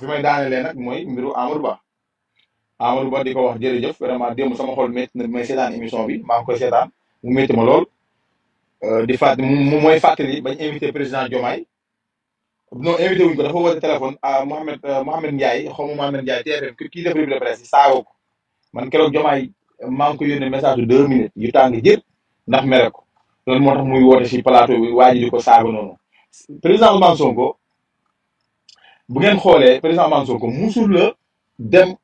may daanelee nag mooy mbiru Amadou Ba. Amadou Ba di ko wax jërëjëf vraiment démb sama xol métti na bi may seetaan émission bi maa ngi koy seetaan mu métti ma lool. di fàtt mooy fàttali bañ invité président Diomaye non invité wuñ ko dafa woote téléphone à Mohamed Ndiaye xaw ma Mohamed Ndiaye TFM kii def revue de presse yi saaga ko man keroog Diomaye maa ngi ko yónnee message yu 2 minutes yu tàng jër ndax mere ko loolu moo tax muy woote si plateau bi waa ji di ko saaga noonu. président Ousmane Sonko bu ngeen xoolee président Ousmane Sonko musul la dem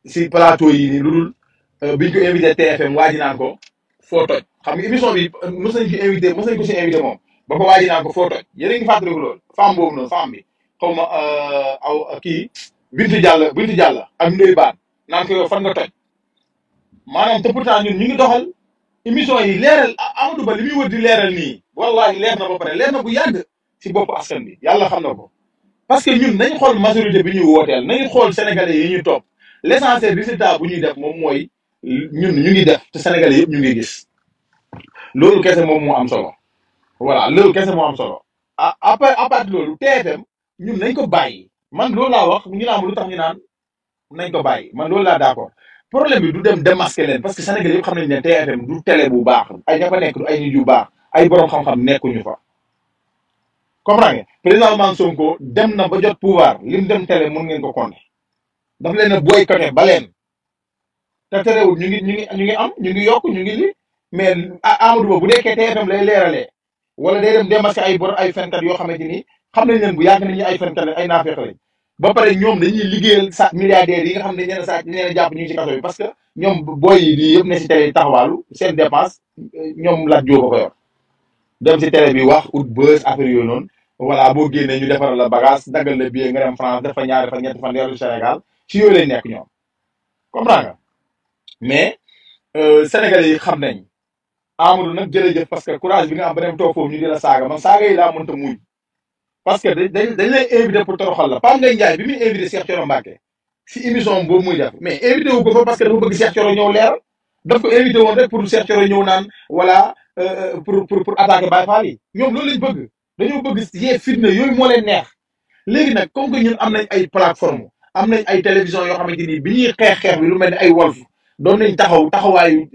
si plateau yi nii lu dul biñ ko invité TFM waa ji naan ko foo toj xam nga émission bi mos nañ fi invité mos nañ ko si invité moom ba ko waa ji naan ko foo toj yéen a ngi fàttaliku loolu femme boobu noonu femme bi xaw ma aw kii Bintu Diallo ak Ndoye Bane naan ko yow fan nga toj maanaam te pourtant ñun ñu ngi doxal émission yi leeral Amadou Ba li muy wër di leeral nii wallahi leer na ba pare leer na bu yàgg si bopp askan bi yàlla xam na ko parce que ñun nañ xool majorité bi ñuy wooteel nañu xool sénégalais yi ñu topp l'essentiel résultat bu ñuy def moom mooy ñun ñu ngi def te sénégalais yëpp ñu ngi gis loolu kese moom moo am solo voilà loolu kese moo am solo après à part loolu TFM ñun nañ ko bàyyi man loolu laa wax ñu naan lu tax ñu naan nañ ko bàyyi man loolu laa d'accord problème bi du dem démasquer leen parce que sénégalais yëpp xam nañ ne TFM du télé bu baax ay ña fa nekk du ay nit yu baax ay borom xam-xam nekkuñu fa. comprends nga président Ousmane Sonko dem na ba jot pouvoir lim dem télé mun ngeen ko compter daf leen a boycotté ba leen te terewul ñu ngi am ñu ngi yokk ñu ngi li mais Amadou Ba bu nekkee TFM lay leeralee wala day dem démasquer ay bor ay fenkat yoo xamante ni xam nañ leen bu yàgg nañu ay fenkat ay naafeq lañ ba pare ñoom dañuy liggéeyal sa milliardaires yi nga xam ne dañ leen a sàcc dañ leen a jàpp ñu ngi ci kaso bi parce que ñoom booy yi lii yëpp ne si télé taxawaalu seen dépense ñoom laaj jóoba ko yor dem si télé bi wax ut buzz affaire yooyu noonu voilà boo génnee ñu defaral la bagage daggal la billet nga dem France dafa ñaari fan ñetti fan dellu Sénégal ci yooyu lay nekk ñoom comprends nga mais sénégalais yi xam nañ Amadou nag jërëjëf parce que courage bi nga am ba dem toog foofu ñu di la saaga man saaga yi laa mënta muñ parce que dañ lay invité pour toroxal la Pape Ngagne Ndiaye bi muy invité Cheikh Thioro Mbacké si émission boobu muy def mais invité wu ko fa parce que dafa bëgg Cheikh Thioro ñëw leeral daf ko invité woon rek pour Cheikh Thioro ñëw naan voilà pour attaquer Baye Fall yi ñoom loolu lañ bëgg dañoo bëgg yee fitna yooyu moo leen neex léegi nag comme que ñun am nañ ay plateforme am nañ ay télévision yoo xamante ni bi ñuy xeex bi lu mel ni ay Walf doon nañ taxawaayu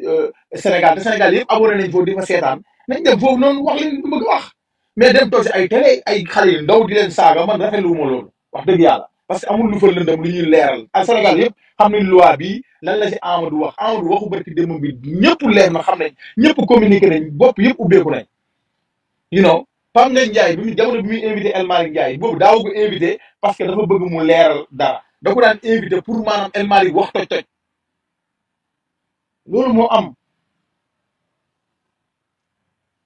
Sénégal te Sénégal yëpp abonné nañ foofu di fa seetaan nañ dem foofu noonu wax leen bëgg wax mais dem toog si ay télé ay xale yu ndaw di leen saaga man rafetlu ma loolu wax dëgg yàlla parce que amul lu fa lëndëm lu ñuy leeral ak Sénégal yëpp xam nañ loi bi lan la si Amadou waxu barki démb bi ñëpp leer na xam nañ ñëpp communiqué nañ bopp yëpp ubbeeku nañ you know Pape Ngagne Ndiaye bi mu jamono bi muy invité El Malick Ndiaye boobu daaw ko invité parce que dafa bëgg mu leeral dara da ko daan invité pour maanaam El Malick wax toj loolu moo am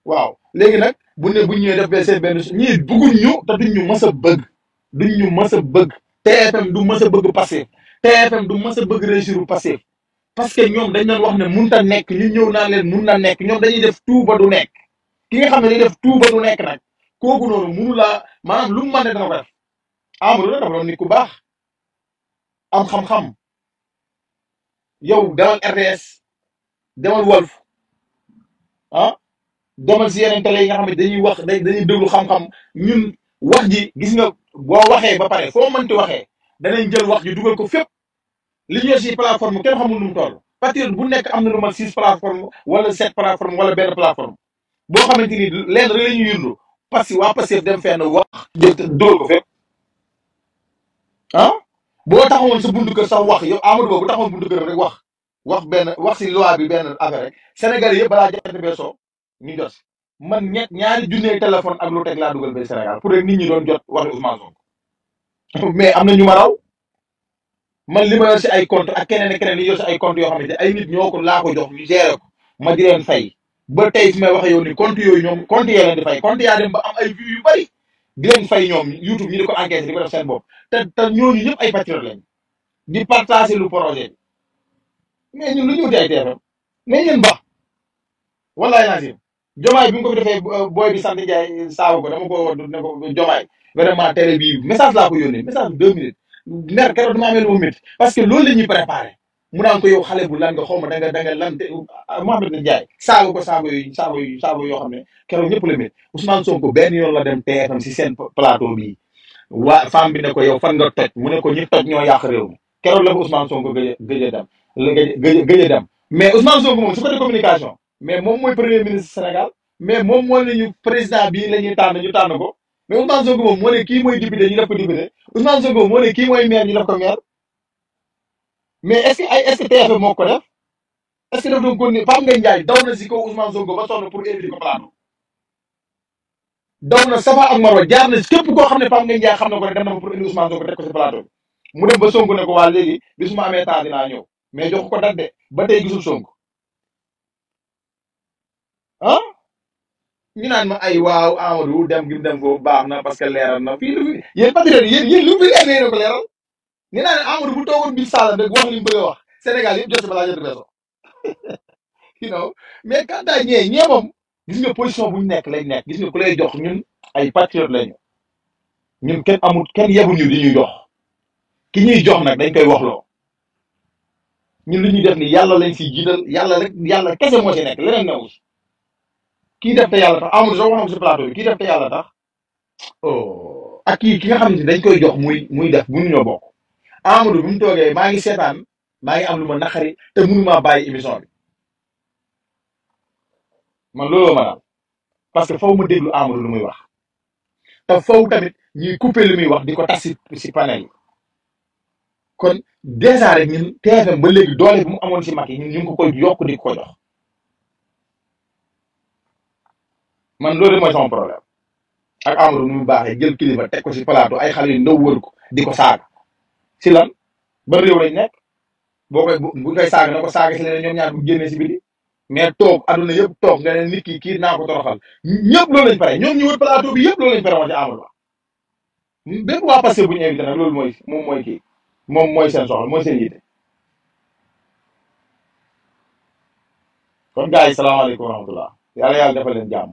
waaw léegi nag bu ñëwee def seen benn ñii bëgguñ ñu te duñ ñu mës a bëgg duñ ñu mës a bëgg TFM du mës a bëgg Pastef TFM du mës a bëgg réussir u Pastef parce que ñoom dañ doon wax ne mun ta nekk ñu ñëw naan leen mun na nekk ñoom dañuy def tout ba du nekk ki nga xam ne dañuy def tout ba du nekk nag kooku noonu munu laa maanaam lu mu mën ne dana ko def Amadou la dafa doon nit ku baax am xam-xam yow demal RTS demal Walf ah demal si yeneen télé yi nga xam ne dañuy wax dañuy déglu xam-xam ñun wax ji gis nga boo waxee ba pare foo mënti waxee danañ jël wax ji dugal ko fépp li ñu si plateforme kenn xamul nu mu toll patriote bu nekk am na lu mat 6 plateforme wala 7 plateforme wala benn plateforme boo xamante ni leen rek la ñuy yëndu parce que waa Pastef dem fenn wax dugal ko fépp ah boo taxawoon sa buntu kër sax wax yow Amadou Ba bu taxawoon buntu kër rek wax si loi bi benn affaire rek Sénégal yëpp balaa jant bee soo ñu jot man ñaari junne téléphone ak lu teg laa dugal ba Sénégal pour rek nit ñi doon jot waxi Ousmane Sonko mais am na ñu ma raw man li ma yor si ay compte ak keneen ak keneen yi yor si ay compte yoo xamante ne ay nit ñoo ko laa ko jox ñu gérer ko ma di leen fay ba tey fi may waxee yow ni compte yooyu ñoom compte yee leen di fay compte yaa dem ba am ay vues yu bari di leen fay ñoom YouTube ñu di ko enquête di ko def seen bopp te ñooñu ñëpp ay patriote lañ di partager lu projet bi mais ñun lu ñu wuti ay TFM mais ñun ba wallaay naa si jomaay bi mu ko fi defee booy bi sant Ndiaye saawu ko dama ko woon ne ko jomaay vraiment télé bii message laa ko yónnee message bi 2 minutes mer keroog dama amee lu mu métti parce que loolu la ñuy préparé mu naan ko yow xale bu lan nga xaw ma da nga lan te Mohamed Ndiaye saaga ko saago yoo xam ne keroog ñëpp la métti Ousmane Sonko benn yoon la dem TFM si seen plateau bii waa femme bi ne ko yow fan nga toj mu ne ko ñi toj ñoo yàq réew mi keroog la ko Ousmane Sonko gëj a dem la gëj a dem mais Ousmane Sonko moom su côté communication mais moom mooy premier ministre Sénégal mais moom moo ne ñu président bii la ñuy tànn ñu tànn ko mais Ousmane Sonko moom moo ne kii mooy député ñu def ko député Ousmane Sonko moo ne kii mooy maire ñu def ko maire mais est-ce que TFM moo ko def est-ce que daf doon ko ni Pape Ngagne Ndiaye daw na si kaw Ousmane Sonko ba sonn pour inviter ko plateau daw na Safa ak Marwa jaar na képp koo xam ne Pape Ngagne Ndiaye xam na ko rek dem na fa pour indi Ousmane Sonko teg ko si plateau bi mu dem ba Sonko ne ko waa léegi bi su ma amee temps dinaa ñëw mais jox ko date de ba tey gisul Sonko ah ñu naan ma ay waaw Amadou dem gi mu dem foofu baax na parce que leeral na fii lu fi yéen patriotes yéen lu mu fi leer nee na ko leeral nee naa ne Amadou bu toogoon biir Saalum rek wax li mu bëgg a wax Sénégal yëpp jot si balaa jot beesoo you know mais quand daa ñee moom gis nga position bu ñu nekk lañ nekk gis nga ku lay jox ñun ay patriotes lañu ñun kenn amul kenn yebuñu di ñuy jox ki ñuy jox nag dañ koy waxloo ñun li ñuy def ni yàlla lañ siy jiital yàlla rek yàlla kese moo si nekk leneen newu si kii def te yàlla tax Amadou soo waxam si plateau bi kii def te yàlla tax oh ak kii ki nga xamante ni dañ koy jox muy def mënuñoo bokk Amadou bi mu toogee maa ngi seetaan maa ngi am lu ma naqari te mënumaa bàyyi émission bi man looloo ma daal parce que faw ma déglu Amadou lu muy wax te faw tamit ñuy couper lu muy wax di ko tas si panel yi kon dèjà rek ñun TFM ba léegi doole bi mu amoon si mag yi ñun ñu ngi ko koy yokk di ko jox man loolu mooy sama problème ak Amadou nu mu baaxee jël kilifa teg ko si plateau ay xale yu ndaw wër ko di ko saaga si lan ba réew lañ nekk boo koy bu koy saaga na ko saaga si leneen ñoom ñaar bu génnee si biti mais toog aduna yëpp toog nga ne nit ki kii naa ko toroxal ñëpp loolu lañ pare ñoom ñu wër plateau bi yëpp loolu lañ pare woon ci Amadou Ba bépp waa passé bu ñu invité nag loolu mooy moom mooy kii moom mooy seen soxla mooy seen yite kon gars yi salaamaaleykum wa rahmatullah yàlla yàlla defal leen jàmm